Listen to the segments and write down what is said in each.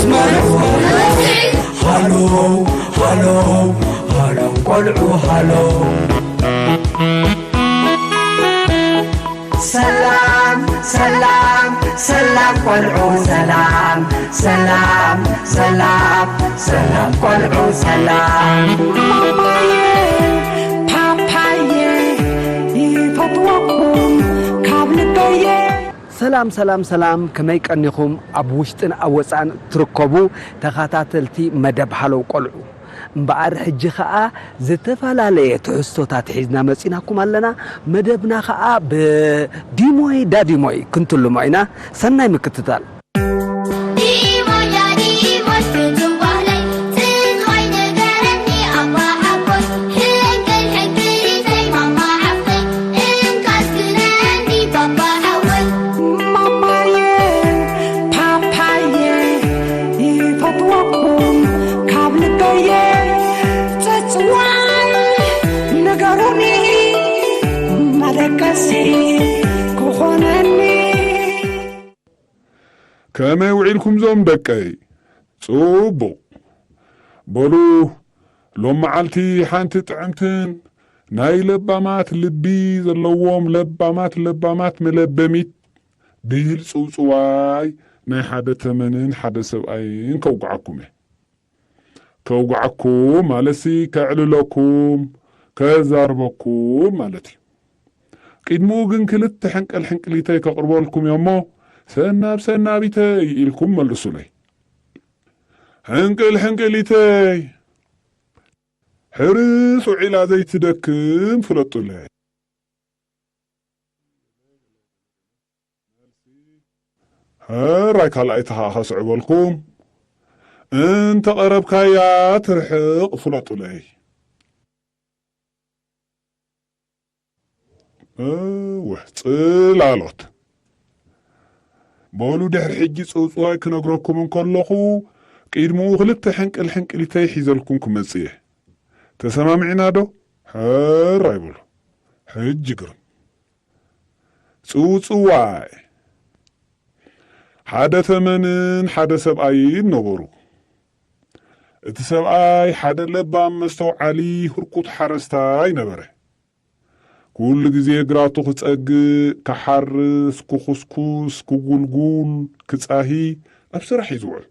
ሃሎ ሃሎ ሃሎ ቆልዑ ሃሎ። ሰላም ሰላም ሰላም ቆልዑ ሰላም ሰላም ሰላም ሰላም ቆልዑ ሰላም። ማማየ ፓፓየ ይፈትወኩም ካብ ልበየ። ሰላም ሰላም ሰላም፣ ከመይ ቀኒኹም? ኣብ ውሽጥን ኣብ ወጻእን ትርከቡ ተኸታተልቲ መደብ ሃለው ቆልዑ፣ እምበኣር ሕጂ ኸኣ ዝተፈላለየ ትሕዝቶታት ሒዝና መጺናኩም ኣለና። መደብና ኸኣ ብዲሞይ ዳዲሞይ ክንትልሞ ኢና። ሰናይ ምክትታል። ዲሞይ ዳዲሞይ ፍቱው ባህለይ፣ ትንዋይ ንገረኒ ኣባ ሓጎይ፣ ሕንቅል ሕንቅሊተይ ማማ ሓፍተይ፣ እንካስ ግነኒ ባባ ሓወይ። ማማየ ፓፓየ ይፈትወኩም ካብ ልበየ፣ ጽጽዋይ ንገሩኒ መደቀሲ ክኾነኒ። ከመይ ውዒልኩም ዞም ደቀይ? ጽቡቕ። በሉ፣ ሎም መዓልቲ ሓንቲ ጥዕምትን ናይ ለባማት ልቢ ዘለዎም ለባማት ለባማት መለበሚት ብሂል ጽውጽዋይ ናይ ሓደ ተመንን ሓደ ሰብኣይን ከውግዓኩም እየ። ከውግዓኩም ማለትሲ ከዕልለኩም፣ ከዛርበኩም ማለት እዩ። ቅድሚኡ ግን ክልተ ሕንቅል ሕንቅሊተይ ከቕርበልኩም እየ እሞ፣ ሰናብ ሰናቢተይ ኢልኩም መልሱለይ። ሕንቅል ሕንቅሊተይ፣ ሕርስ ውዒላ ዘይትደክም ፍለጡለይ። ሕራይ ካልኣይቲ ኸዓ ኸስዕበልኩም፣ እንተ ቐረብካያ ትርሕቕ ፍለጡለይ። እወ፣ ጽላሎት። በሉ ድሕሪ ሕጂ ጽውጽዋይ ክነግረኩም እንከለኹ፣ ቅድሚኡ ክልተ ሕንቅል ሕንቅሊተይ ሒዘልኩም ክመጽእ እየ። ተሰማሚዕና ዶ? ሕራይ በሉ። ሕጂ ግርም። ጽውጽዋይ። ሓደ ተመንን ሓደ ሰብኣይን ነበሩ። እቲ ሰብኣይ ሓደ ለባም መስተውዓሊ ህርኩት ሓረስታይ ነበረ። ኩሉ ግዜ ግራቱ ክጸግእ፣ ክሓርስ፣ ክኹስኩስ፣ ክጉልጉል፣ ክጻሂ ኣብ ስራሕ እዩ ዝውዕል።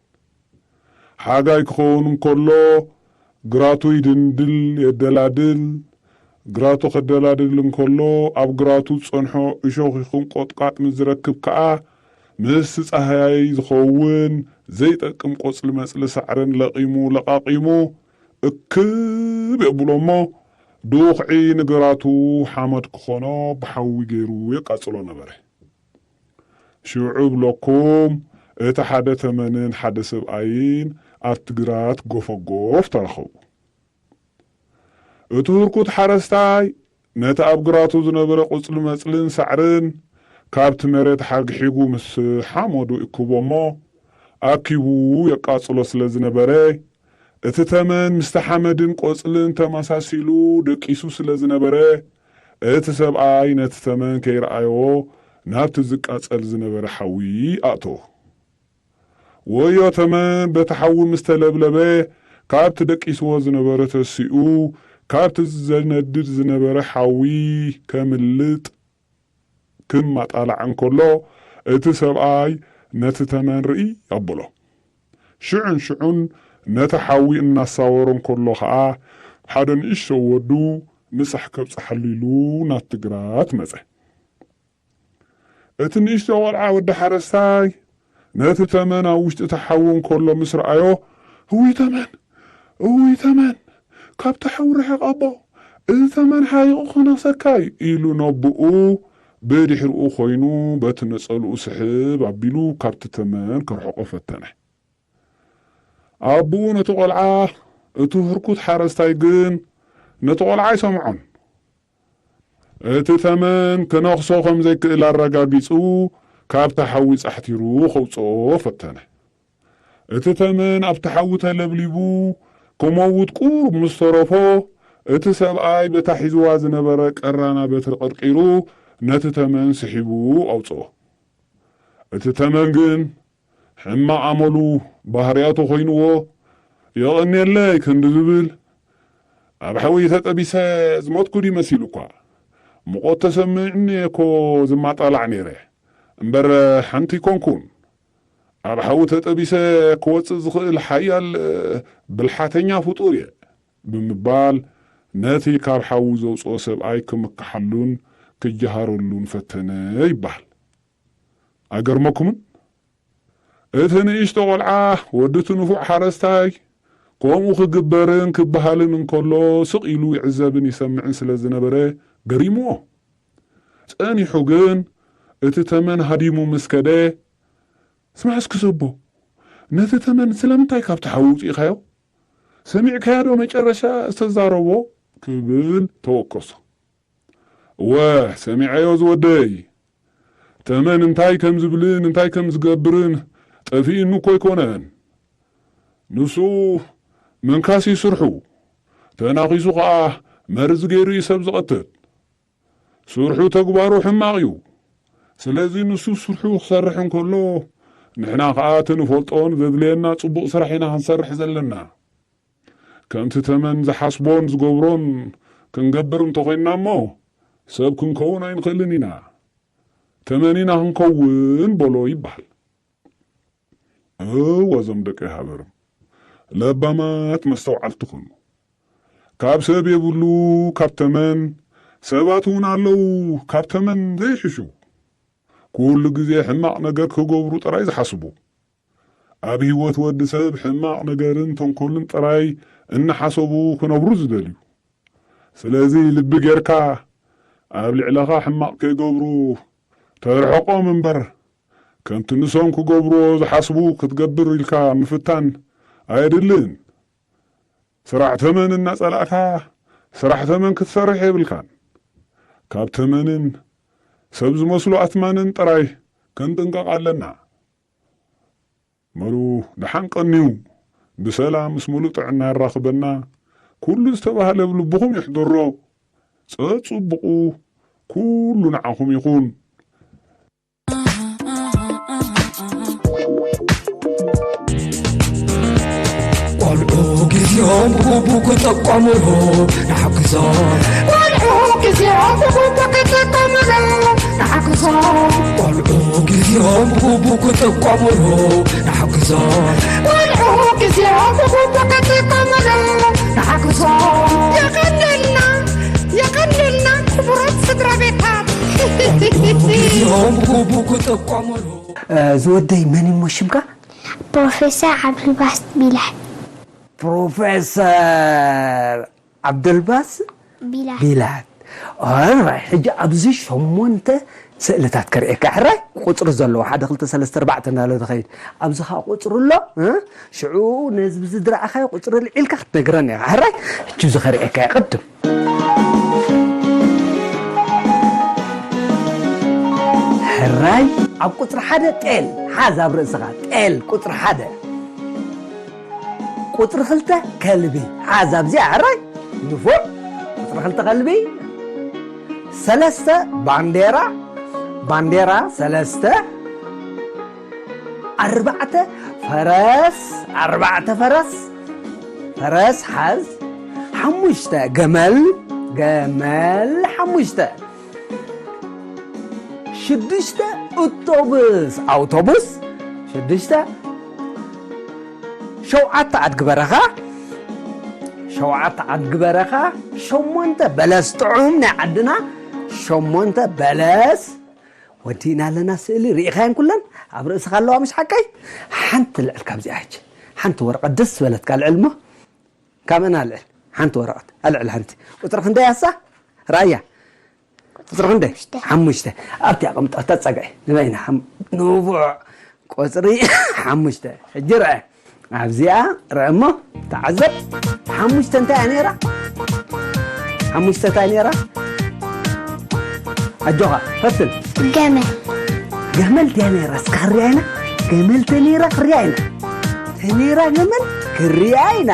ሓጋይ ክኸውን እንከሎ ግራቱ ይድንድል፣ የደላድል። ግራቱ ከደላድል እንከሎ ኣብ ግራቱ ዝጸንሖ እሾኽ ይኹን ቆጥቋጥ ምስ ዝረክብ ከኣ ምስቲ ጻህያይ ዝኸውን ዘይጠቅም ቆጽሊ መጽሊ ሳዕርን ለቒሙ ለቓቒሙ እክብ የብሎ እሞ፣ ዱኽዒ ንግራቱ ሓመድ ክኾኖ ብሓዊ ገይሩ የቃጽሎ ነበረ። ሽዑ እብለኩም፣ እቲ ሓደ ተመንን ሓደ ሰብኣይን ኣብቲ ግራት ጎፈጎፍ ተራኸቡ። እቲ ህርኩት ሓረስታይ ነቲ ኣብ ግራቱ ዝነበረ ቁጽሊ መጽልን ሳዕርን ካብቲ መሬት ሓግሒጉ ምስ ሓመዱ ይእክቦ እሞ፣ ኣኪቡ የቃጽሎ ስለ ዝነበረ፣ እቲ ተመን ምስቲ ሓመድን ቆጽልን ተመሳሲሉ ደቂሱ ስለ ዝነበረ፣ እቲ ሰብኣይ ነቲ ተመን ከይረኣዮ ናብቲ ዝቃጸል ዝነበረ ሓዊ ኣእተዎ። ወዮ ተመን በቲ ሓዊ ምስ ተለብለበ፣ ካብቲ ደቂስዎ ዝነበረ ተሲኡ፣ ካብቲ ዘነድድ ዝነበረ ሓዊ ከምልጥ ክማጣላዕ እንከሎ፣ እቲ ሰብኣይ ነቲ ተመን ርእይ ኣበሎ። ሽዑን ሽዑን ነቲ ሓዊ እናሳወሮ እንከሎ ኸኣ፣ ሓደ ንእሽቶ ወዱ ምሳሕ ከብጽሓሉ ኢሉ ናብቲ ግራት መጸ። እቲ ንእሽቶ ቆልዓ ወዲ ሓረስታይ ነቲ ተመን ኣብ ውሽጢ እቲ ሓዊ እንከሎ ምስ ረኣዮ፣ "እውይ ተመን፣ እውይ ተመን፣ ካብቲ ሓዊ ርሕቕ ኣቦ፣ እዚ ተመን ሓሪቑ ክነኽሰካ እዩ" ኢሉ ነቦኡ ብድሕሪኡ ኮይኑ በቲ ነጸልኡ ስሕብ ኣቢሉ ካብቲ ተመን ከርሕቆ ፈተነ። ኣቦኡ ነቲ ቆልዓ፣ እቲ ህርኩት ሓረስታይ ግን ነቲ ቆልዓ ኣይሰምዖን። እቲ ተመን ክነኽሶ ከም ዘይክእል ኣረጋጊጹ፣ ካብቲ ሓዊ ጻሕቲሩ ከውጽኦ ፈተነ። እቲ ተመን ኣብቲ ሓዊ ተለብሊቡ ክመውት ቁሩብ ምስ ተረፎ፣ እቲ ሰብኣይ በታ ሒዝዋ ዝነበረ ቀራና በትሪ ቀርቂሩ ነቲ ተመን ስሒቡ ኣውጽኦ። እቲ ተመን ግን ሕማቕ ኣመሉ ባህርያቱ ኮይንዎ፣ "የቐንየለይ" ክንዲ ዝብል፣ ኣብ ሓዊ ተጠቢሰ ዝሞትኩ ድዩ መሲሉኳ። ሙቐት ተሰሚዕኒ እኮ ዝማጣላዕ ነይረ፣ እምበር ሓንቲ ኣይኮንኩን። ኣብ ሓዊ ተጠቢሰ ክወጽእ ዝኽእል ሓያል ብልሓተኛ ፍጡር እየ ብምባል፣ ነቲ ካብ ሓዊ ዘውጽኦ ሰብኣይ ክምክሓሉን ክጀሃረሉን ፈተነ ይበሃል። ኣይገርመኩምን? እቲ ንእሽቶ ቖልዓ፣ ወዲ እቲ ንፉዕ ሓረስታይ፣ ከምኡ ክግበርን ክበሃልን እንከሎ ስቕ ኢሉ ይዕዘብን ይሰምዕን ስለ ዝነበረ ገሪምዎ። ጸኒሑ ግን እቲ ተመን ሃዲሙ ምስ ከደ፣ "ስማዕ እስኪ ሰቦ፣ ነቲ ተመን ስለምንታይ ካብቲ ሓዊ ኣውጺእካዮ? ሰሚዕካዮ ዶ መጨረሻ ዝተዛረቦ?" ክብል ተወከሶ። "እወ፣ ሰሚዐዮ ዝወደይ። ተመን እንታይ ከም ዝብልን እንታይ ከም ዝገብርን ጠፊእኒ እኮ ኣይኮነን። ንሱ መንካስ እዩ ስርሑ። ተናኺሱ ኸኣ መርዚ ገይሩ እዩ ሰብ ዝቐትል። ስርሑ ተግባሩ ሕማቕ እዩ። ስለዚ ንሱ ስርሑ ክሰርሕ እንከሎ፣ ንሕና ኸኣ እቲ ንፈልጦን ዘድልየና ጽቡቕ ስራሕ ኢና ክንሰርሕ ዘለና። ከምቲ ተመን ዝሓስቦን ዝገብሮን ክንገብር እንተኾይንና እሞ፣ ሰብ ክንከውን ኣይንኽእልን ኢና። ተመን ኢና ክንከውን" በሎ ይበሃል። እወ፣ እዞም ደቂ ሃበርም ለባማት መስተውዓልቲ ኩኑ። ካብ ሰብ የብሉ፣ ካብ ተመን፣ ሰባት እውን ኣለዉ ካብ ተመን ዘይሕሹ። ኩሉ ግዜ ሕማቕ ነገር ክገብሩ ጥራይ ዝሓስቡ። ኣብ ህይወት ወዲ ሰብ ሕማቕ ነገርን ተንኮልን ጥራይ እናሓሰቡ ክነብሩ ዝደልዩ። ስለዚ ልቢ ጌርካ ኣብ ልዕለኻ ሕማቕ ከይገብሩ ተርሕቖም እምበር፣ ከምቲ ንሶም ክገብርዎ ዝሓስቡ ክትገብር ኢልካ ምፍታን ኣየድልን። ስራሕ ተመን እናጸላእካ፣ ስራሕ ተመን ክትሰርሕ የብልካን። ካብ ተመንን ሰብ ዝመስሉ ኣትማንን ጥራይ ክንጥንቀቕ ኣለና። መሉ ደሓን ቀንዩ፣ ብሰላም ምስ ምሉእ ጥዕና የራኽበና። ኩሉ ዝተባህለ ኣብ ልብኹም ይሕደሮ። ጸጽቡቑ ኩሉ ንዓኹም ይኹን። ቆልዑ ግዜኦም ብግቡእ ክጥቀሙሉ ንሓግዞም። ቆልዑ ግዜኦም ብግቡእ ክጥቀሙሉ ንሓግዞም። ቆልዑ ግዜኦም ብግቡእ ክጥቀሙሉ ንሓግዞም። ቆልዑ ግዜኦም ብግቡእ ክጥቀሙሉ ንሓግዞም። የቐንየልና፣ የቐንየልና ክቡራት ስድራ ቤታት። ቆልዑ ግዜኦም ብግቡእ ክጥቀሙሉ። እ፣ ዝወደይ መን እሞ ሽምካ? ፕሮፌሰር ዓብዱልባስጥ ቢላል። ፕሮፌሰር ዓብዱልባስጥ ቢላል። ቢላል። ኦራይ፣ ሕጂ ኣብዚ ሸሞንተ ስእልታት ከርእየካ። ሕራይ፣ ቁጽሪ ዘለዎ፣ ሓደ፣ ክልተ፣ ሰለስተ፣ ኣርባዕተ እናበለ ዝኸይድ። ኣብዚ ኸኣ ቁጽሪ ኣሎ፣ እ? ሽዑ ነዚ ብዚ ዝረኣኻዮ ቁጽሪ ኣልዒልካ ክትነግረኒ ኢኻ። ሕራይ፣ ሕጂ እዚ ከርእየካ እየ ቅድም። ሕራይ፣ ኣብ ቁጽሪ ሓደ ጤል፣ ሓዝ ኣብ ርእስኻ፣ ጤል ቁጽሪ ሓደ። ቁጽሪ ክልተ ከልቢ፣ ሓዝ ኣብዚኣ፣ ሕራይ፣ ንፉዕ። ቁጽሪ ክልተ ከልቢ። ሰለስተ ባንዴራ፣ ባንዴራ ሰለስተ። ኣርባዕተ ፈረስ፣ ኣርባዕተ ፈረስ፣ ፈረስ ሓዝ። ሓሙሽተ ገመል፣ ገመል ሓሙሽተ። ሽዱሽተ ኣውቶቡስ፣ ኣውቶቡስ ሽዱሽተ። ሸውዓተ ኣድጊ በረኻ፣ ሸውዓተ ኣድጊ በረኻ። ሸሞንተ በለስ ጥዑም ናይ ዓድና፣ ሸሞንተ በለስ። ወዲእና ኣለና። ስእሊ ርኢኻየን ኩለን ኣብ ርእስኻ ኣለዋ፣ ምሽ ሓቀይ? ሓንቲ ልዕል ካብዚኣ ሕጂ። ሓንቲ ወረቐት ደስ ዝበለትካ ልዕል እሞ፣ ካብአን ኣልዕል። ሓንቲ ወረቐት ኣልዕል። ሓንቲ ቁጽሪ ክንደይ ኣሳ? ራያ። ቁጽሪ ክንደይ? ሓሙሽተ። ሓሙሽተ። ኣብቲ ኣቐምጦ፣ ኣብታ ጸግዒ ንበይና። ሓም-፣ ንቡዕ። ቁጽሪ ሓሙሽተ። ሕጂ ርአ። ኣብዚኣ ርአ እሞ ተዓዘብ። ሓሙሽተ እንታይ እያ ነይራ? ሓሙሽተ እንታይ ነይራ? ኣጆኻ፣ ፈትን። ገመል። ገመል ድያ ነይራ? እስከ ክሪኣ ኢና። ገመል ተነይራ ክሪኣ ኢና። ተነይራ ገመል ክሪኣ ኢና።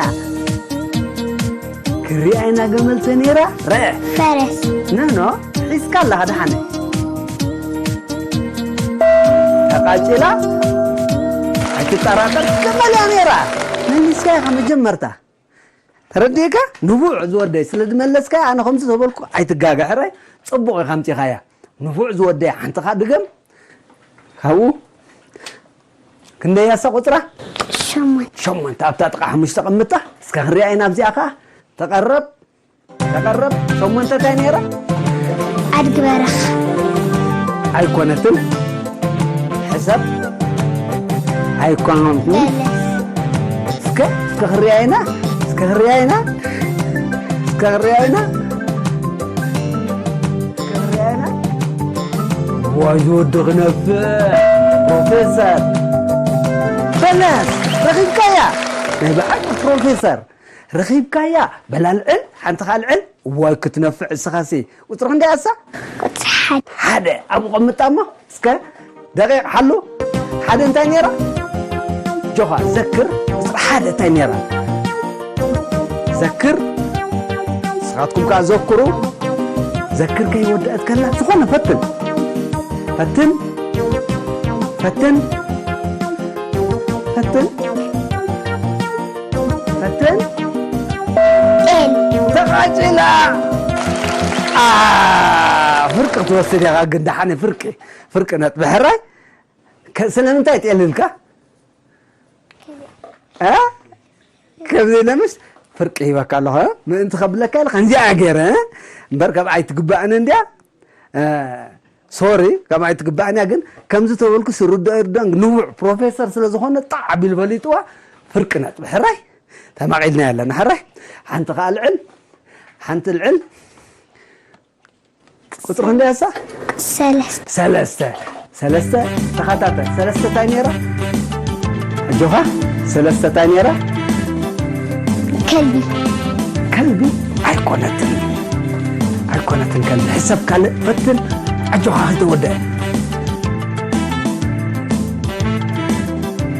ክሪኣ ኢና ገመል ተነይራ። ርአ። ፈረስ። ኖ፣ ኖ፣ ሒዝካ ኣለኻ ደሓነ። ተቓጺላ። ትጠራጠር ትቀበል እያ ነይራ። መሊስካ ኢኻ መጀመርታ። ተረዲእካ? ንቡዕ ዝወደይ ስለ ዝመለስካ ኣነ ከምዚ ተበልኩ ኣይትጋገ። ሕራይ ጽቡቕ ኢኻ ኣምጺኻያ። ንቡዕ ዝወደይ ሓንቲ ኻ ድገም። ካብኡ ክንደይ ያሳ ቁጽራ? ሸሞንተ። ሸሞንተ ኣብታ ጥቓ ሓሙሽተ ቀምጣ። እስከ ክንሪኣ ኢና ኣብዚኣ ኸኣ። ተቐረብ። ተቐረብ። ሸሞንተ እንታይ ነይራ? ኣድጊ በረኻ። ኣይኮነትን። ሕሰብ። ኣይኮነትን። በለስ። እስከ እስከ ክሪያ ኢና እስከ ክሪያ ኢና እስከ ክሪያ ኢና እስከ ክሪያ ኢና። ዋይ ዝወዲ ክነፍዕ። ፕሮፌሰር በለስ ረኺብካያ። ናይ በዓል ፕሮፌሰር ረኺብካያ። በላልዕል ሓንቲ ካልዕል። ዋይ ክትነፍዕ እስኻሲ። ቁፅሪ ክንደይ ኣሳ? ቁፅሪ ሓደ። ሓደ ኣብኡ ቀምጣ እሞ እስከ ደቂቕ ሓሉ። ሓደ እንታይ ነይራ? ጆኻ ዘክር። ቁፅሪ ሓደ እንታይ ነይራ? ዘክር። ንስኻትኩም ከዓ ዘክሩ። ዘክር ከይወደአት ከላ ዝኾነ ፈትን ፈትን ፈትን ፈትን ፈትን ጤል። ተቓጭላ። ኣ፣ ፍርቂ ክትወስድ ኢኻ ግን ደሓነ ፍርቂ ፍርቂ ነጥቢ ሕራይ። ከ- ስለምንታይ ጤል ኢልካ? እ? ከምዚ ኢለ ምስ ፍርቂ ሂበካ ኣለኹ። ምእንቲ ከብለካ ኢለ ከምዚኣ ገይረ እምበር ካብ ኣይትግባእን እንድያ። ሶሪ፣ ከም ኣይትግባእን እያ። ግን ከምዚ ተበልኩ ስርዶ ኤርዶን ንቡዕ ፕሮፌሰር ስለ ዝኾነ ጣዕ ኣቢሉ ፈሊጥዋ። ፍርቂ ነጥቢ ሕራይ ተማቒልና ኣለና። ሕራይ ሓንቲ ከኣ ልዕል ሓንቲ ልዕል ቁፅሪ ክንደይ ኣሳ? ሰለስተ። ሰለስተ ሰለስተ ተኸታተል። ሰለስተ እንታይ ነይራ? ኣጆኻ። ሰለስተ እንታይ ነይራ? ከልቢ። ከልቢ ኣይኮነትን። ኣይኮነትን ከልቢ። ሕሰብ ካልእ ፈትን። ኣጆኻ ከይተወደአ።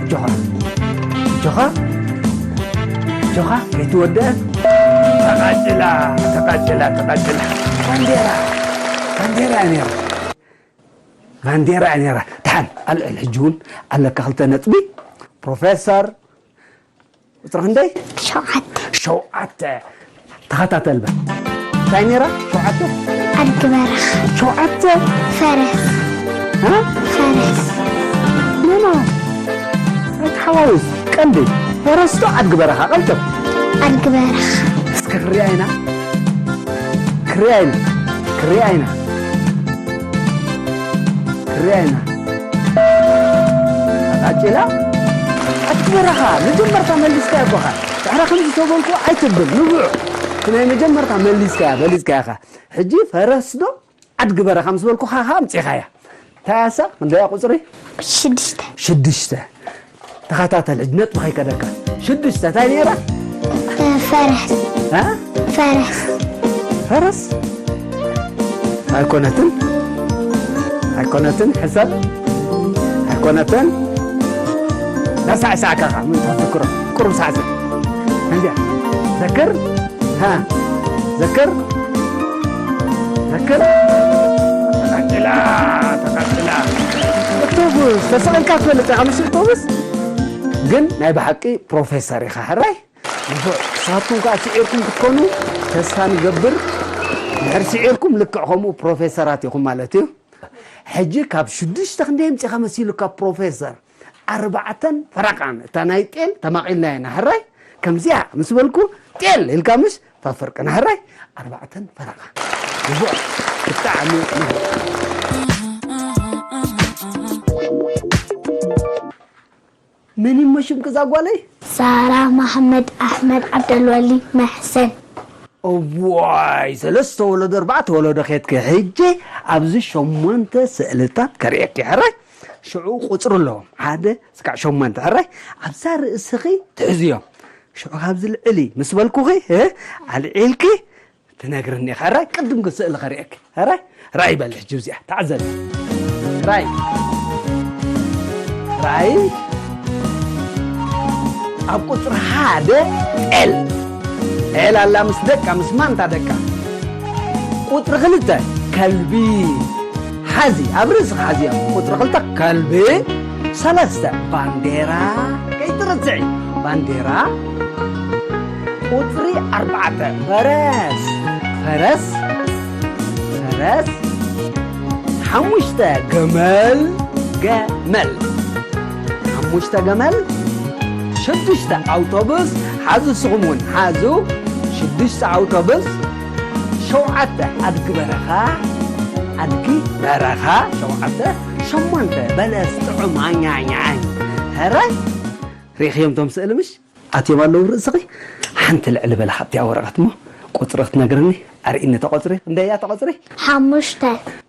ኣጆኻ። ኣጆኻ። ኣጆኻ ከይትወደአ። ተቓጭላ። ተቓጭላ። ተቓጭላ። ባንዴራ። ባንዴራ እያ ነይራ። ባንዴራ እያ ነይራ። ደሓን ኣልዕል ሕጂ እውን ኣለካ ክልተ ነጥቢ። ፕሮፌሰር ቁፅሪ ክንደይ? ሸውዓተ። ሸውዓተ። ተኸታተል በል። እንታይ ነይራ? ሸውዓተ። ኣድጊ በረኻ። ሸውዓተ። ፈረስ። እ? ፈረስ። ኖኖ። ኣይትሓዋውስ። ቀንዲ ፈረስ ዶ ኣድጊ በረኻ? ቀልጥፍ። ኣድጊ በረኻ። እስከ ክሪኣ ኢና። ክሪኣ ኢና። ክሪኣ ኢና። ክሪኣ ኢና። ኣቃጭላ። ኣድጊ በረኻ መጀመርታ መሊስካ እኮኻ። ድሕራ ከምዚ ተበልኩ ኣይትብል። ንቡዕ። እቲ ናይ መጀመርታ መሊስካያ፣ በሊስካያ ኢኻ። ሕጂ ፈረስ ዶ ኣድጊ በረኻ ምስ በልኩኻ ኸኣ ኣምጺኻያ። እንታይ ኣሳ? ክንደያ ቁጽሪ? ሽዱሽተ። ሽዱሽተ። ተኸታተል፣ ሕጂ ነጥቢ ከይከደካ። ሽዱሽተ፣ እንታይ ነይራ? ፈረስ። እ? ፈረስ። ፈረስ? ኣይኮነትን። ኣይኮነትን፣ ሕሰብ። ኣይኮነትን። ዳሳዕ ሳዕካኻ፣ ምን ትፍክሮ? ቁሩብ ሳዕስዕ። እንዲያ። ዘክር? ሃ፣ ዘክር? ዘክር? ተቐጽላ፣ ተቐጽላ። ኣውቶቡስ፣ ተሰቒልካ ትፈልጥ ኢኻ፣ ምሽ ኣውቶቡስ? ግን ናይ ብሓቂ ፕሮፌሰር ኢኻ፣ ሕራይ? ንፉዕ። ንስኻትኩም ከኣ ስዒርኩም ክትኮኑ ተስፋ ንገብር። ድሕሪ ስዒርኩም ልክዕ ከምኡ ፕሮፌሰራት ኢኹም ማለት እዩ። ሕጂ ካብ ሽዱሽተ ክንደይ ኣምጺኻ መሲሉካ ፕሮፌሰር? ኣርባዕተን ፈረቓን። እታ ናይ ጤል ተማቒልና ኢና። ሕራይ ከምዚኣ ምስ በልኩ ጤል ኢልካ ምሽ ፈፍርቅና። ሕራይ ኣርባዕተን ፈረቓን። ንፉዕ። ብጣዕሚ ንፉዕ። መን እሞ ሽምኪ እዛ ጓለይ? ሳራ መሓመድ ኣሕመድ ዓብደልወሊ መሕሰን። እዋይ ሰለስተ ወለዶ ኣርባዕተ ወለዶ ኬድኪ። ሕጂ ኣብዚ ሸሞንተ ስእልታት ከርእየኪ። ሕራይ ሽዑ ቁፅሪ ኣለዎም። ሓደ እስካዕ ሸሞንተ። ሕራይ ኣብዛ ርእስኺ ትሕዝዮም። ሽዑ ካብዚ ልዕሊ ምስ በልኩኺ እ፣ ኣልዒልኪ ትነግርኒ ኢኻ። ሕራይ ቅድም ግን ስእሊ ከርእየኪ። ሕራይ ራእይ በል ሕጂ እዚኣ ተዓዘብ። ራእይ ራእይ ኣብ ቁፅሪ ሓደ ጤል። ጤል ኣላ ምስ ደቃ፣ ምስ ማንታ ደቃ። ቁፅሪ ክልተ ከልቢ። ሓዚ ኣብ ርእስኻ ሓዚያ። ቁፅሪ ክልተ ከልቢ። ሰለስተ፣ ባንዴራ። ከይትረስዒ፣ ባንዴራ። ቁጽሪ ኣርባዕተ፣ ፈረስ። ፈረስ። ፈረስ። ሓሙሽተ፣ ገመል። ገመል። ሓሙሽተ፣ ገመል። ሽዱሽተ፣ ኣውቶቡስ። ሓዙ፣ ንስኹም እውን ሓዙ። ሽዱሽተ፣ ኣውቶቡስ። ሸውዓተ፣ ኣድጊ በረኻ። ኣድጊ በረኻ። ሸውዓተ። ሸሞንተ፣ በለስ ጥዑም። ኣኛኛኝ። ሕራይ። ርኢኽዮም ቶም ስእሊ ምሽ? ኣትዮም ኣለዉ ርእስኺ? ሓንቲ ልዕሊ በለ ካብቲኣ ወረቐት እሞ ቁጽሪ ክትነግርኒ። ኣርእኒ ተቖጽሪ። ክንደይ እያ ተቖጽሪ? ሓሙሽተ።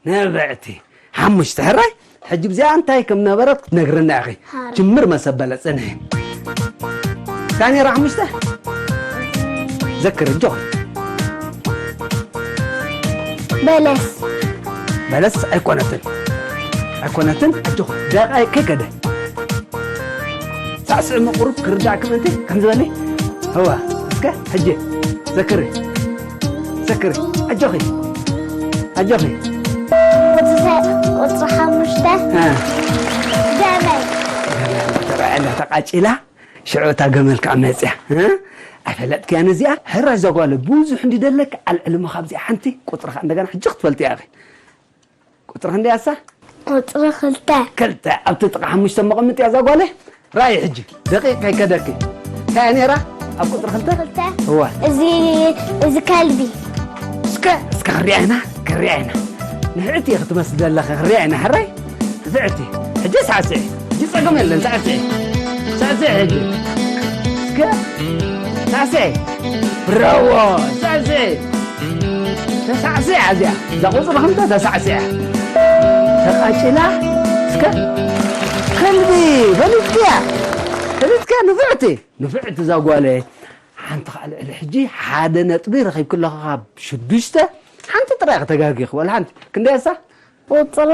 ንብዕቲ። ሓሙሽተ። ሕራይ። ሕጂ ብዚኣ እንታይ ከም ነበረት ክትነግርና ኢኺ። ሓራይ። ጅምር መሰበለ ጽንሒ። ካሜራ ሓሙሽተ። ዘክር፣ ኣጆኺ። በለስ። በለስ ኣይኮነትን። ኣይኮነትን። ኣጆኺ። ደቓይ ከይከደ። ሳዕስዕ ምቁሩብ ክርዳእኪ ምእንቲ ከም ዝበሊ። እዋ፣ እስከ ሕጂ። ዘክሪ። ዘክሪ። ኣጆኺ። ኣጆኺ። ቁጽሪ ሰ-፣ ቁጽሪ ሓሙሽተ። እ። ገመል። ገመል ተባዒላ ተቓጺላ። ሽዑ እታ ገመል ከዓ መጽያ። እ? ኣይፈለጥክያን እዚኣ? ሕራይ እዛ ጓለይ፣ ብዙሕ እንዲ ደለክ ኣልዕሊ እሞ ካብዚኣ ሓንቲ ቁጽሪ ከዓ እንደገና ሕጂ ክትፈልጥያ ኢኺ። ቁጽሪ ክንደይ ኣሳ? ቁጽሪ ክልተ። ክልተ። ኣብቲ ጥቓ ሓሙሽተ መቐምጥ እያ እዛ ጓለይ። ራእይ ሕጂ። ደቂቕ ከይከደኪ። እንታይ እያ ነይራ? ኣብ ቁጽሪ ክልተ? ክልተ። እዋ። እዚ፣ እዚ ከልቢ። እስከ፣ እስከ ክሪኣ ኢና፣ ክሪኣ ኢና። ንፍዕቲ እየ ክትመስል ዘለኺ፣ ክሪኣ ኢና፣ ሕራይ? ንፍዕቲ። ሕጂ ሳዕስዒ። ሕጂ ጸገም የለን፣ ሳዕስዒ። ሳዕስዒ ሕጂ። እስከ፣ ሳዕስዒ። ብራቮ፣ ሳዕስዒ። ተሳዕስዒ እዚኣ። እዛ ቁጽሪ ክልተ ተሳዕስዒ። ተቃጭላ። እስከ፣ ከልቢ፣ ፈሊጥክያ። ፈሊጥክያ፣ ንፍዕቲ። ንፍዕቲ እዛ ጓለይ። ሓንቲ ከዓ ልዕሊ ሕጂ ሓደ ነጥቢ ረኺብኪ ኣለኺ ካብ ሽዱሽተ። ሓንቲ ጥራይ ከተጋጊኺ፣ ወላ ሓንቲ። ክንደይ ኣሳ? ቁጽሪ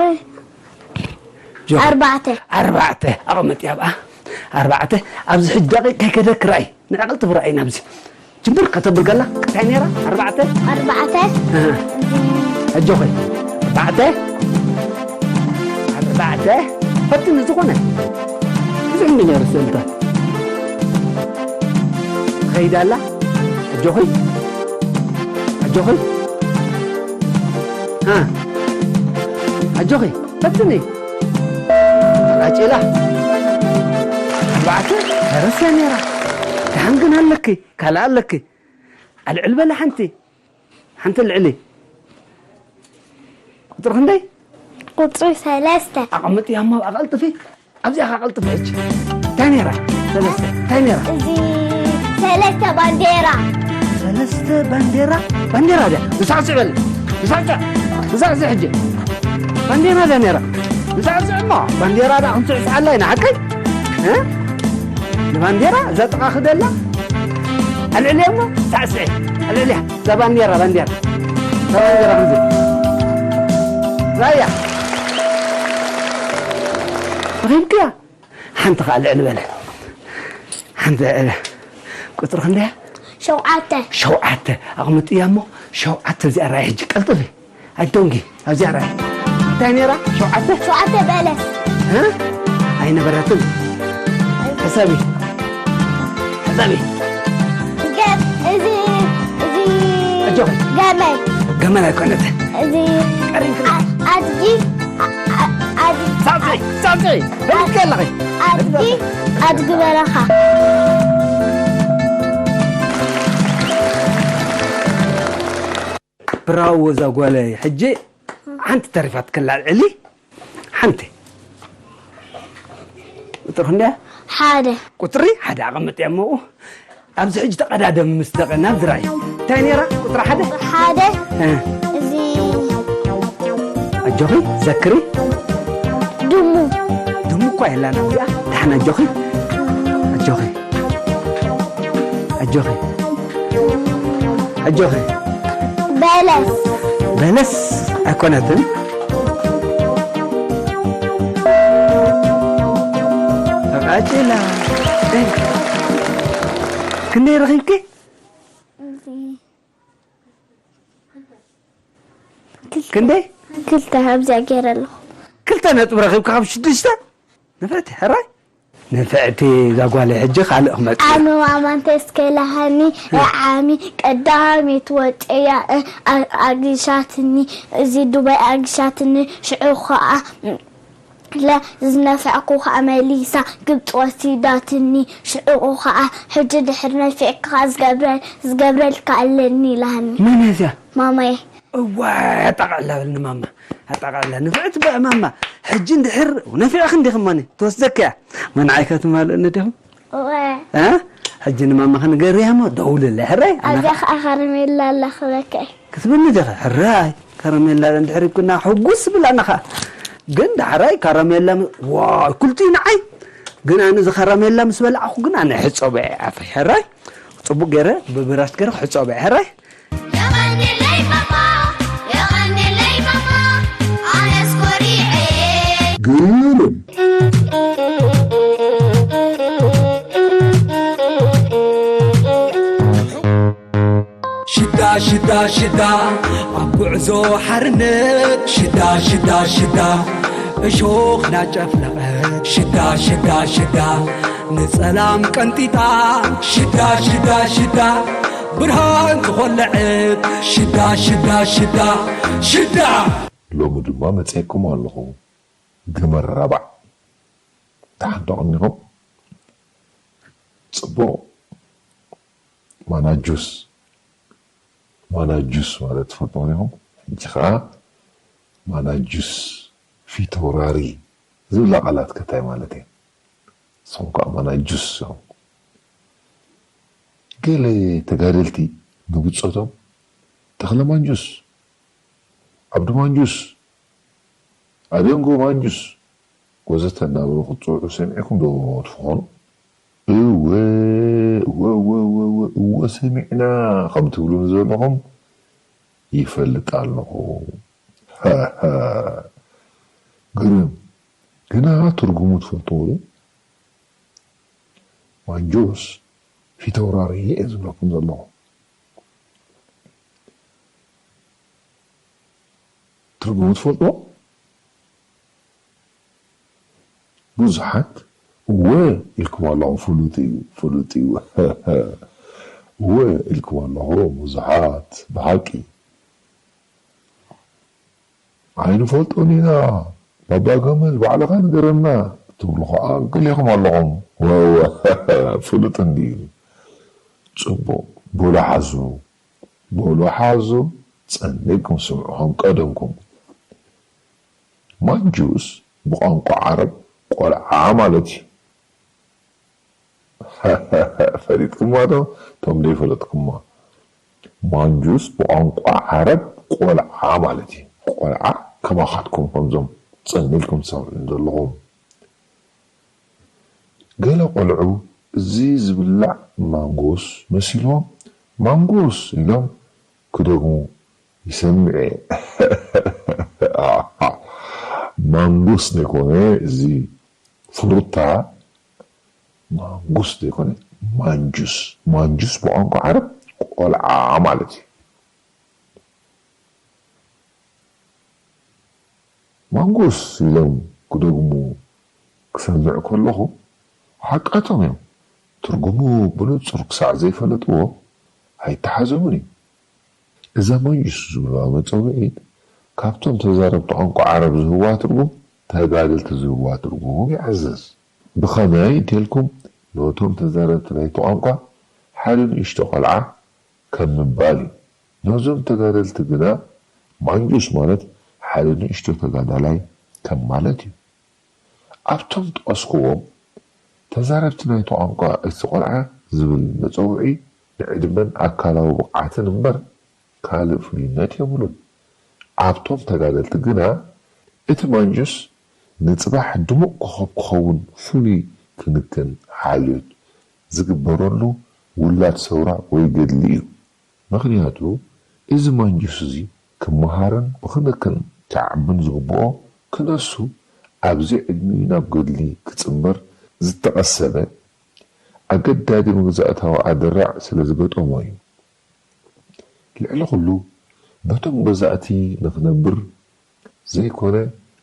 ጆ። ኣርባዕተ። ኣርባዕተ። ኣቐመጢ ኣብኣ። ኣርባዕተ። ኣብዚ ሕጂ ደቂቕ ከይከደኪ ርኣይ። ንዕቕልቲ ብርኣይ ናብዚ። ጅምር ከተብል ከላ፣ እንታይ ነይራ? ኣርባዕተ? ኣርባዕተ። ኣሃ። ኣጆኺ። ኣርባዕተ። ኣርባዕተ። ፈትኒ ዝኾነ። ብዙሕ እንዲ ነይሩ ስእልታት። ትኸይድ ኣላ። ኣጆኺ። ኣጆኺ። ሃ። ኣጆኺ። ፈትኒ። ተቃጭላ። ኣርባዕተ። ፈረስ እያ ነይራ። ደሓን ግን ኣለኪ። ካልእ ኣለኪ። ኣልዕል በለ ሓንቲ። ሓንቲ ልዕሊ። ቁጽሪ ክንደይ? ቁጽሪ ሰለስተ። ኣቐምጥያ እሞ ኣቐልጥፊ። ኣብዚኣ ከቐልጥፊ ሕጂ። እንታይ ነይራ? ሰለስተ። እንታይ ነይራ? እዚ ሰለስተ ባንዴራ። ሰለስተ ባንዴራ? ባንዴራ ድያ? ንሳዕስዕ በል። ንሳዕስዕ። ንሳዕስዕ ሕጂ። ባንዴራ ድያ ነይራ? ንሳዕስዕ እሞ። ባንዴራ ድኣ ክንስዕስዓላ ኢና፣ ሓቀይ? እ? ንባንዴራ እዛ ጥቓኺ ደላ? ኣልዕልያ እሞ። ሳዕስዕ። ኣልዕልያ። እዛ ባንዴራ፣ ባንዴራ። እዛ ባንዴራ ከምዚ። ራያ። ረኺብክያ? ሓንቲ ኸዓ ልዕል በለ። ሓንቲ ልዕል። ቁጽሪ ክንደያ? ሸውዓተ። ሸውዓተ። ኣቕምጥያ እሞ፣ ሸውዓተ እዚኣ ራእይ ሕጂ ቀልጥፊ። ኣጆንጊ፣ ኣብዚኣ ራእይ። እንታይ ነይራ? ሸውዓተ? ሸውዓተ በለስ። እ? ኣይነበረትን። ሕሰቢ። ሕሰቢ። ገ-፣ እዚ፣ እዚ ኣጆኺ። ገመል። ገመል ኣይኮነትን። እዚ ቀሪብክላ። ኣ-፣ ኣድጊ፣ ኣ-፣ ኣ-፣ ኣድ-፣ ሳዕስዒ፣ ሳዕስዒ። ፈሊጥኪ ኣለኺ። ኣድጊ፣ ኣድጊ በረኻ። ብራቮ እዛ ጓለይ። ሕጂ ሓንቲ ተሪፋትክላ ኣልዕሊ። ሓንቲ። ቁጽሪ ክንደያ? ሓደ። ቁጽሪ ሓደ ኣቐምጥያ እሞ። ኣብዚ ሕጂ ተቐዳደሚ ምስ ደቐና ዝረኣይ። እንታይ ነይራ? ቁጽሪ ሓደ? ሓደ። እ። እዚ ኣጆኺ፣ ዘክሪ። ድሙ። ድሙ እኳ የላን ኣብዚኣ። ደሓን ኣጆኺ። ኣጆኺ። ኣጆኺ። ኣጆኺ። በለስ። በለስ ኣይኮነትን። ተቓጭላ። ክንደይ ረኺብኪ? ክንደይ? ክልተ ኣብዚኣ ገይረ ኣለኹ። ክልተ ነጥቢ ረኺብካ ካብ ሽዱሽተ? ንፍዕቲ ሕራይ ንፍዕቲ ዛጓለ ሕጂ ካልእ ክመጽእ ዓሚ ዋማንተ እስከ ለሃኒ ዓሚ ቀዳሚት ወጥያ ኣግሻትኒ እዚ ዱባይ ኣግሻትኒ ሽዑ ኸዓ ለ ዝነፈዕኩ ኸዓ መሊሳ ግብፂ ወሲዳትኒ ሽዑ ኸዓ ሕጂ ድሕር ነፊዕካ ዝገብረልካ ኣለኒ ኢላሃኒ። መን እያ እዚኣ? ማማየ። እዋ ኣጣቕዕላ በልኒ ማማ ኣጣቕዕላ ንፍዕቲ በ ማማ ሕጂ እንድሕር ነፊዕክ እንዲኺ እማኒ ትወስደኪ እያ። መንዓይ ከትማልእኒ ዲኹም? እወ። እ? ሕጂ ንማማ ክንገርያ እሞ ደውልለ ሕራይ። ኣብዛ ኸዓ ከረሜላ ኣላ ክበከ። ክትብልኒ ዲኺ? ሕራይ ከረሜላ እንድሕር ይኩና ሕጉስ ብላና ኸዓ። ግን ዳሕራይ ከረሜላ ም- ዋይ ክልቲኡ ንዓይ። ግን ኣነ እዚ ከረሜላ ምስ በላዕኹ ግን ኣነ ሕፀበ ኣፈይ ሕራይ። ጽቡቅ ገይረ ብብራሽ ገይረ ክሕጸቦ እየ ሕራይ። የቐንየለይ ማማ፣ የቐንየለይ ማማ፣ ኣነስ ኮሪዐ። ግርም። ሽዳ ሽዳ ሽዳ ኣብ ጉዕዞ ሓርነት ሽዳ ሽዳ ሽዳ እሾኽ ናጨፍለቐት ሽዳ ሽዳ ሽዳ ንጸላም ቀንጢጣ ሽዳ ሽዳ ሽዳ ብርሃን ዝኾለዐት ሽዳ ሽዳ ሽዳ ሽዳ። ሎሚ ድማ መጺኤኩም ኣለኹ። ግመራባዕ ተሓንጠቑ እኒኹም። ጽቡቕ። ማና ጁስ፣ ማና ጁስ ማለት ትፈልጥዎ ዲኹም? ሕጂ ኸዓ ማና ጁስ፣ ፊተውራሪ ዝብላ ቃላት ከ እንታይ ማለት እየን? ንስኹም ከኣ ማና ጁስ ኢኹም። ገለ ተጋደልቲ ንብጾቶም ተኽለ ማንጁስ፣ ዓብዱ ማንጁስ፣ ኣደንጎ ማንጁስ ወዘተ እናበሉ ክትጽውዑ ሰሚዕኩም ዶ ትኾኑ? እወ፣ እወ፣ እወ፣ እወ፣ እወ፣ እወ ሰሚዕና ከም ትብሉ ንዘለኹም ይፈልጥ ኣለኹ። ሃሃ። ግርም። ግና ትርጉሙ ትፈልጥዎ ዶ? ማንጁስ ፊተውራሪ እየ ዝብለኩም ዘለኹ። ትርጉሙ ትፈልጥዎ? ብዙሓት እወ ኢልኩም ኣለኹም። ፍሉጥ እዩ፣ ፍሉጥ እዩ። እወ ኢልኩም ኣለኹም ብዙሓት። ብሓቂ። ኣይንፈልጦን ኢና። ባባ ገመል ባዕልኻ ንገረና ትብሉ ኸዓ ገሊኹም ኣለኹም። ወወ፣ ፍሉጥ እንድዩ። ጽቡቕ። በሉ ሓዙ። በሉ ሓዙ። ጸኒዕኩም ስምዑ ከም ቀደምኩም። ማንጁስ ብቋንቋ ዓረብ ቆልዓ ማለት እዩ። ፈሊጥኩማ ዶ? እቶም ዘይፈለጥኩማ። ማንጁስ ብቋንቋ ዓረብ ቆልዓ ማለት እዩ። ቆልዓ ከማኻትኩም ከምዞም ጸኒዕኩም ትሰምዑ ዘለኹም። ገለ ቆልዑ እዚ ዝብላዕ ማንጎስ መሲልዎም ማንጎስ ኢሎም ክደግሙ ይሰምዕ እየ። ማንጎስ ዘይኮነ እዚ ፍሩታ ማንጉስ ዘይኮነ ማንጁስ። ማንጁስ ብቋንቋ ዓረብ ቆልዓ ማለት እዩ። ማንጉስ ኢሎም ክደግሙ ክሰምዕ ከለኹ ሓቃቶም እዮም። ትርጉሙ ብንጹር ክሳዕ ዘይፈለጥዎ ኣይተሓዞምን እዩ። እዛ ማንጁስ ዝብልዋ መጸውዒት ካብቶም ተዛረብቲ ቋንቋ ዓረብ ዝህብዋ ትርጉም ተጋደልቲ ዝህብዋ ትርጉም ይዕዝዝ። ብኸመይ እንተልኩም ነቶም ተዛረብቲ ናይቲ ቋንቋ ሓደ ንእሽቶ ቆልዓ ከም ምባል እዩ። ነዞም ተጋደልቲ ግና ማንጁስ ማለት ሓደ ንእሽቶ ተጋዳላይ ከም ማለት እዩ። ኣብቶም ዝጠቐስኩዎም ተዛረብቲ ናይቲ ቋንቋ እቲ ቆልዓ ዝብል መጸውዒ ንዕድመን ኣካላዊ ብቕዓትን እምበር ካልእ ፍሉይነት የብሉን። ኣብቶም ተጋደልቲ ግና እቲ ማንጁስ ንጽባሕ ድሙቕ ኮኾብ ክኸውን ፍሉይ ክንክን ሓልዮት ዝግበረሉ ውላድ ሰውራ ወይ ገድሊ እዩ። ምኽንያቱ እዚ ማንጁስ እዚ ክመሃርን ብኽንክን ክዓብን ዝግብኦ ክነሱ ኣብዚ ዕድሚኡ ናብ ገድሊ ክጽንበር ዝተቐሰበ ኣገዳዲ መግዛእታዊ ኣደራዕ ስለ ዝገጠሞ እዩ። ልዕሊ ኩሉ በቶም ገዛእቲ ንኽነብር ዘይኮነ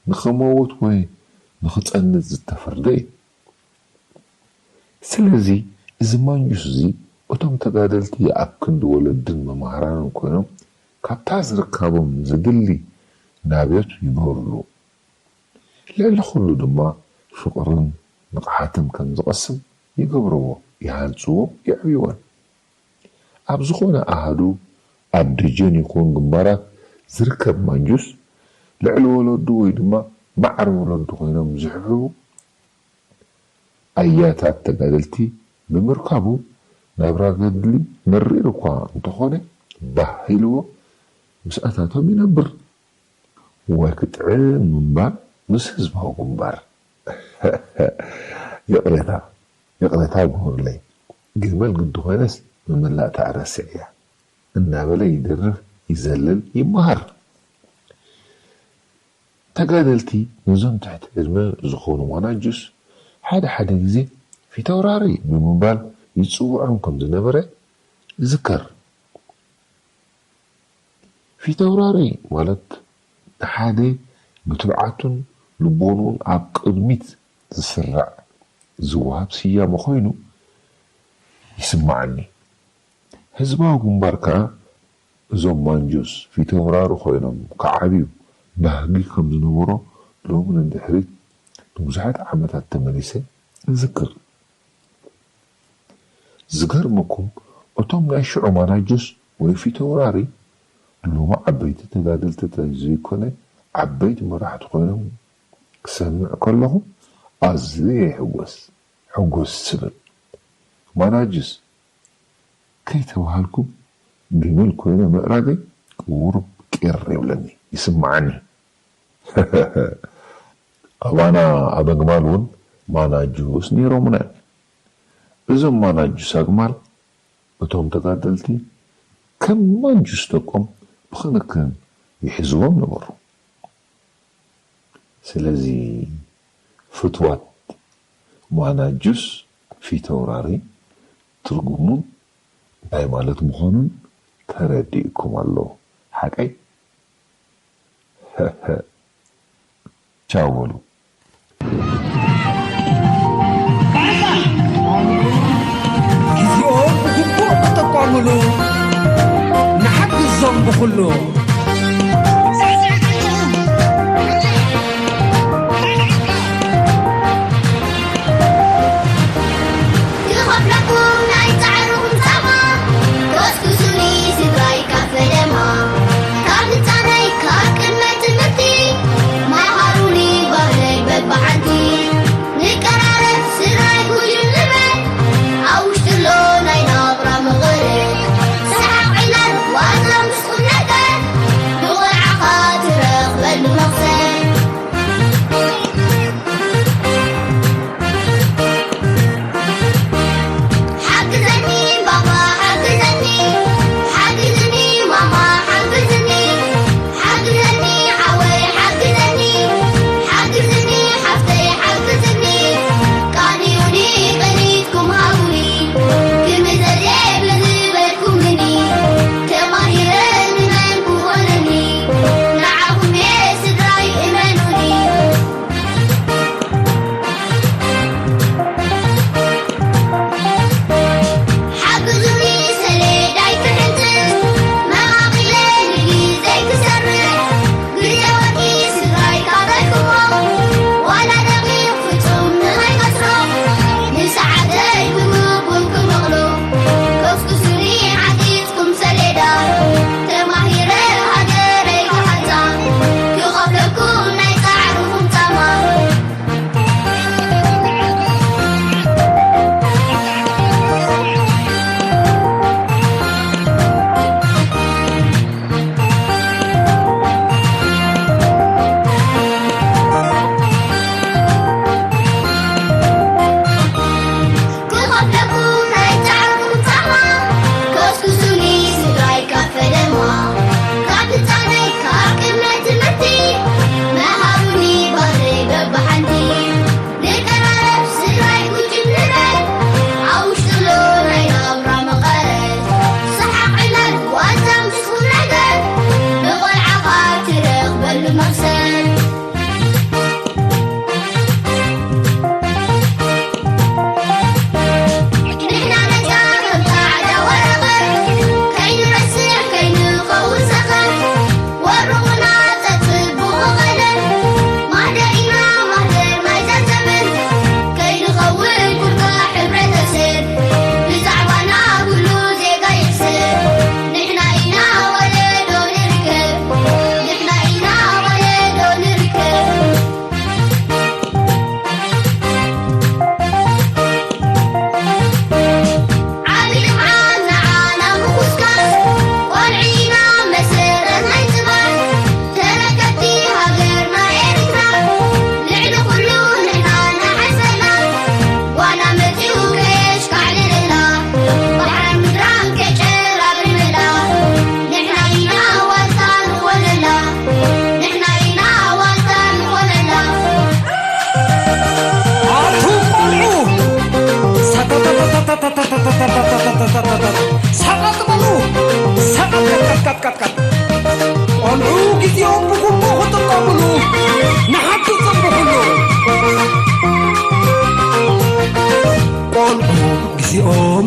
ንኽመውት ወይ ንኽጸንት ዝተፈርደ እዩ። ስለዚ እዚ ማንጁስ እዚ እቶም ተጋደልቲ ኣብ ክንዲ ወለድን መማህራንን ኮይኖም ካብታ ዝርካቦም ዘድሊ ናብዮት ይገብርሉ። ልዕሊ ኩሉ ድማ ፍቕርን ንቕሓትን ከም ዝቐስም ይገብርዎ፣ ይሃንጽዎ፣ የዕብይዎን። ኣብ ዝኾነ ኣሃዱ ኣብ ደጀን ይኹን ግንባራት ዝርከብ ማንጁስ ልዕሊ ወለዱ ወይ ድማ ማዕረ ወለዱ ኮይኖም ዝሕብሕቡ ኣያታት ተጋደልቲ ብምርካቡ ናብራ ገድሊ መሪር እኳ እንተኾነ ባህ ኢልዎ ምስኣታቶም ይነብር። ወይ ክጥዕም ምንባር ምስ ህዝባዊ ግንባር። ይቕሬታ ይቕሬታ ግበሩለይ፣ ገመል ግዲ ኮይነስ ምምላእ ተኣረስዕ እያ እናበለ ይደርፍ ይዘልል ይመሃር። ተጋደልቲ ነዞም ትሕቲ ዕድመ ዝኾኑ ዋናጁስ ሓደ ሓደ ግዜ ፊተውራሪ ብምባል ይጽውዖም ከም ዝነበረ ይዝከር። ፊተውራሪ ማለት ንሓደ ብትብዓቱን ልቦንኡን ኣብ ቅድሚት ዝስራዕ ዝወሃብ ስያመ ኮይኑ ይስምዓኒ። ህዝባዊ ግንባር ከኣ እዞም ማንጁስ ፊተውራሪ ኮይኖም ክዓብዩ ባህጊ ከም ዝነበሮ ሎሚ ንድሕሪት ንብዙሓት ዓመታት ተመሊሰ እዝክር። ዝገርመኩም እቶም ናይ ሽዑ ማናጁስ ወይ ፊተውራሪ ሎሚ ዓበይቲ ተጋደልቲ ጥራይ ዘይኮነ ዓበይቲ መራሕቲ ኮይኖም ክሰምዕ ከለኹ ኣዝየ ይሕጎስ ሕጉስ ስብል። ማናጁስ ከይተባሃልኩ ግመል ኮይነ ምእራገይ ቁሩብ ቅር ይብለኒ ይስምዓኒ። ኣባና ኣብ ኣግማል እውን ማናጁስ ነይሮምና እዮም። እዞም ማናጁስ ኣግማል እቶም ተጋደልቲ ከም ማንጁስ ደቆም ብኽንክን ይሕዝዎም ነበሩ። ስለዚ ፍትዋት ማናጁስ ፊተውራሪ ትርጉሙን እንታይ ማለት ምዃኑን ተረዲእኩም ኣሎ ሓቀይ? ቻው በሉ። ግዜኦም ብግቡእ ክጥቀሙሉ ንሓግዞም ብኹሉ። ክኸፍለኩም ናይ ጻዕርኹም ጻማ፣ ኮስኩሱኒ ስድራይ ካብ ፈለማ። ካብ ህጻነይ ካብ ቅድመ ትምህርቲ፣ መሃሩኒ ባህለይ በብሓንቲ። ንቀራረብ ስድራይ ጉጅም ንበል፣ ኣብ ውሽጢ ኣሎ ናይ ናብራ መቐረት። ሰሓቕ ዕላል ዋዛ ምስ ቁም ነገር፣ ብቖልዓኻ ትረኽበሉ መኽሰብ። ሓግዘኒ ባባ ሓግዘኒ፣ ሓግዝኒ ማማ ሓግዝኒ፣ ሓግዘኒ ሓወይ ሓግዘኒ፣ ሓግዝኒ ሓፍተይ ሓግዝኒ፣ ቃንዩኒ ቅኒትኩም ሃቡኒ፣ ክምዘዜ ብዝበልኩምኒ፣ ተማሂረ ንመን ክኾነኒ፣ ንዓኹም'የ ስድራይ እመኑኒ። ሓግዙኒ ሰሌዳይ ክሕንጽጽ፣ መቓቒለ ንግዜይ ክሰርሕ፣ ግዜ ወርቂ ስድራይ ካበልኩሞ፣ ዋላ ደቒቕ ፍጹም ንኸይከስሮ፣ ንሰዓተይ ብግቡእ ክመቕሎ፣ ኮስኩሱኒ ሓጊዝኩም ሰሌዳ፣ ተማሂረ ሃገረይ ክሓንጻ፣ ክኸፍለኩም ናይ ጻዕርኹም ጻማ። ክኸፍለኩም ናይ ጻዕርኩም ጻማ፣ ኮስኩሱኒ ስድራይ ካብ ፈለማ። ካብ ህጻነይ ካብ ቅድመ ትምህርቲ፣ መሃሩኒ ባህለይ በብሓንቲ። ንቀራረብ ስድራይ ጉጅም ንበል፣ ኣብ ውሽጢ ኣሎ ናይ ናብራ መቐረት። ሰሓቕ ዕላል ዋዛ ምስ ቁም ነገር፣ ንቖልዓኻ ትረኽበሉ መኽሰብ።